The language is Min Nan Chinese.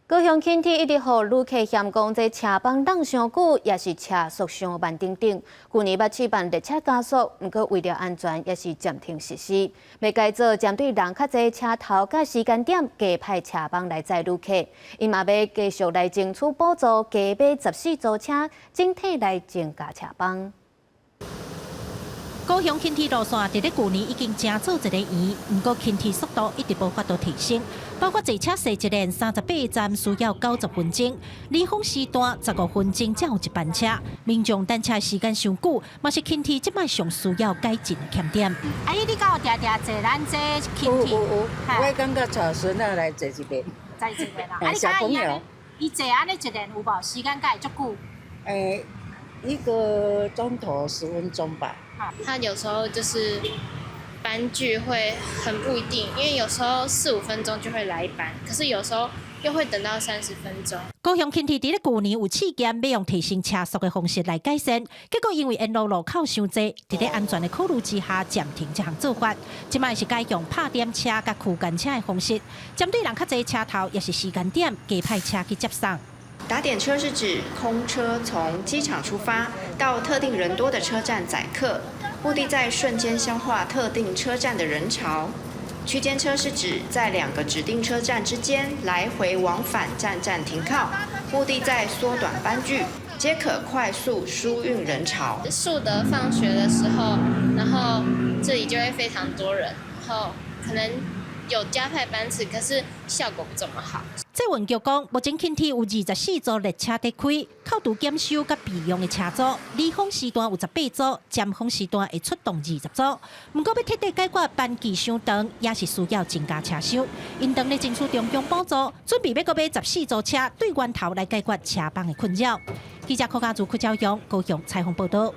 高雄輕鐵一直予旅客嫌講，這車班等傷久，抑是車速傷慢等等。舊年捌試辦列車加速，毋過為著安全，也是暫停實施。欲改做針對人較濟車頭佮時間點，加派車班來載旅客。𪜶嘛欲繼續來爭取補助，加買14組車，整體來增加車班。高雄輕鐵路線佇咧舊年已經成做一个圓，毋過輕鐵速度一直無法度提升，包括坐車踅一連38站需要90分鐘，離峰時段15分鐘才有一班車，民眾等車時間傷久，嘛是輕鐵這擺上需要改進的欠點。阿姨，你敢有定定坐咱這輕鐵？有有，我感覺帶孫仔來坐一遍。坐一遍啦。啊，你感覺伊按呢？伊坐按呢一連有無？時間敢會足久？欸，1個鐘頭10分鐘吧。他有時候就是班距會很不一定，因為有時候四五分鐘就會來一班，可是有時候又會等到30分鐘。高雄輕鐵佇咧舊年有試驗欲用提升車速的方式來改善，結果因為沿路路口傷濟，佇咧安全的考慮之下暫停這項做法。這擺是改用拍點車佮區間車的方式，針對人較濟車頭，抑是時間點加派車去接送。打點車是指空車從機場出發到特定人多的車站載客，目的在瞬間消化特定車站的人潮。區間車是指在兩個指定車站之間來回往返，站站停靠，目的在縮短班距，皆可快速輸運人潮。樹德放學的時候，然後這裡就會非常多人，然後可能有加派班次，可是效果不怎麼好。捷運局講，目前輕鐵有24組列車佇開，扣除檢修佮備用的車組，離峰時段有18組，尖峰時段會出動20組。毋過欲徹底解決班距傷長，也是需要增加車廂。𪜶當咧爭取中央補助，準備欲閣買十四組車，對源頭來解決車班的困擾。記者柯家祖、柯昭陽高雄採訪報道。